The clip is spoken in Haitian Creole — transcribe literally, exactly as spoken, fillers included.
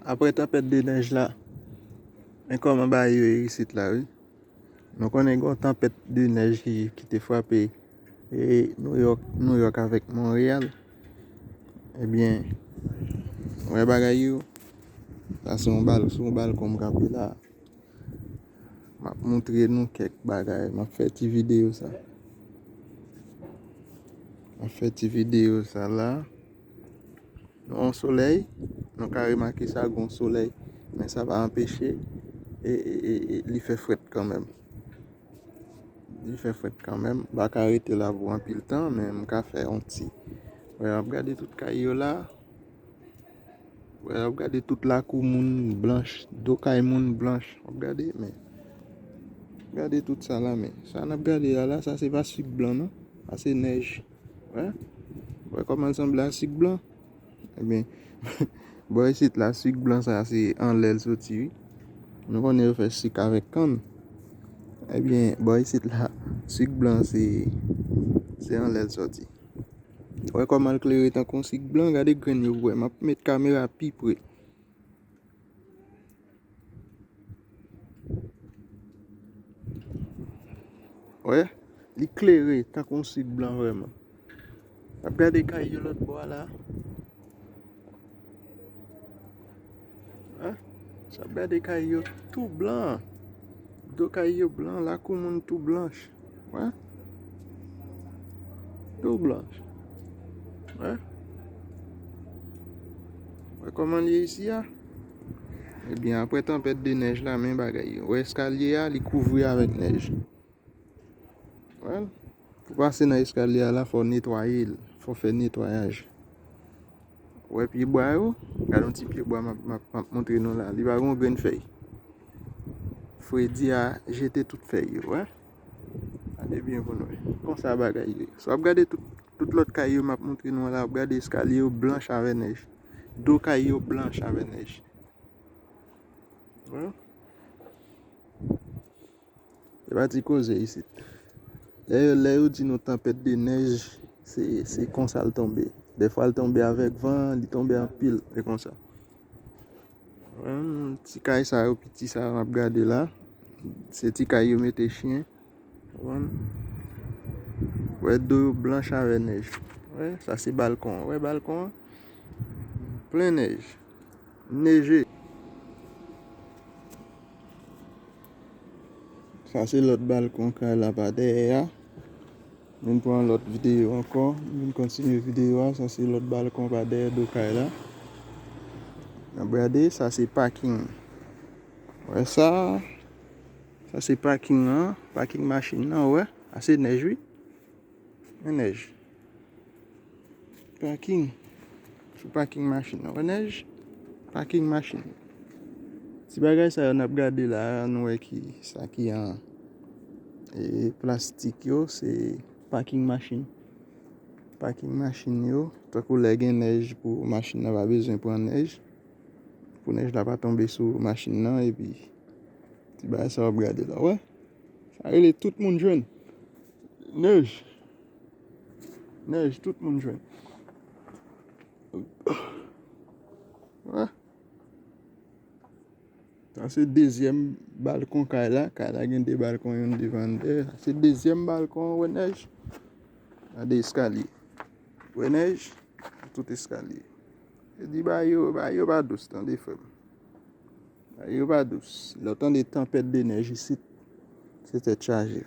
Apre tanpèt de nèj la, men kòman bagay yo ye isit la, wi. Nou konnen gen yon tanpèt de nèj ki, ki te frape, e, New York, New York avèk Montréal. Ebyen, wè bagay yo. Sa se yon bal, se yon balkon m kanpe la. M ap montre nou kèk bagay. M ap fè ti videyo sa. M ap fè ti videyo sa la. Nou an solèy, nou ka remake sa, gen yon solèy, men sa pa anpeche e, e, e, e li fè frèt kanmenm. Li fè frèt kanmenm. M pa ka rete la pou anpil tan, men m ka fè yon ti. Wè, m ap gade tout kay yo la. Wè, w ap gade tout lakou moun blanch, do kay moun blanch. W ap gade, men. Gade tout sa la, men. Sa n ap gade a la, sa se pa sik blan, non. Sa se nèj. Wè? Wè kòman l sanble a sik blan? Ebyen, bò isit la, sik blan sa se anlè l soti, wi. Nou konnen yo fè sik avèk kann. Ebyen, bò isit la, sik blan se, se anlè l soti. Wè kòman l klere tankou yon sik blan, gade grenn yo pou wè. M ap met kamera pi pre. Wè, li klere tankou yon sik blan vrèman. N ap gade kay yo lòt bò a la. Hein? N ap gade kay yo tou blan. Do kay yo blan, lakou moun tou blanch. Wè? Tou blanch. Wè? Wè kòman l ye isi a? Ebyen, apre tanpèt de nèj la, men bagay yo. Wè eskalye a, li kouvri avèk nèj. Wè? Pou pase nan eskalye a la, fò w netwaye l. Fò w fè netwayaj. Wè pyebwa yo? Gade yon ti pyebwa m ap, m ap, m ap montre nou la. Li pa gen yon grenn fèy. Fredi a jete tout fèy yo, wè. Gade byen pou nou wè. Konsa bagay yo ye. Si w ap gade tout, tout lòt kay yo m ap montre nou la, w ap gade eskalye yo blanch avè nèj. Do kay yo blanch avè nèj. Wè. Se pa ti koze isit. Lè yo, lè yo di nou tanpèt de nèj, se, se konsa l tonbe. Dèfwa l tonbe avèk van, li tonbe anpil, e konsa. Wè, ti kay sa yo piti sa n ap gade la. Se ti kay yo mete chen. Konprann? Wè do yo blanch avè nèj. Wè, sa se balkon an. Wè balkon an? Plen nèj. Neje. Sa se lòt balkon kay la pa dèyè a. M vin pran lòt videyo ankò. M vin kontinye videyo a. Sa se lòt balkon pa dèyè do kay la. N ap gade, sa se paking. Wè sa. Sa se paking an. Paking machin nan, wè. Sa se nèj, wi. Men nèj. Paking. Sou paking machin nan. Wè nèj? Paking machin. Ti bagay sa yo n ap gade la, nou wè ki sa ki an, e, plastik yo, se paking machin. Paking machin yo, tankou lè gen nèj pou machin nan pa bezwen pran nèj. Pou nèj la pa tonbe sou machin nan, epi ti bagay sa w ap gade la, wè. Sa rele tout moun jwenn. Nèj. Nèj, tout moun jwenn. Wè. Sa se dezyèm balkon kay la. Kay la gen de balkon, youn devan, youn dèyè. Sa se dezyèm balkon, wè nèj. Gade eskalye. Wè nèj. Tout eskalye. E di bagay yo, bagay yo pa dous, tande frè m. Bagay yo pa dous. Lè w tande tanpèt de nèj isit, se tèt chaje.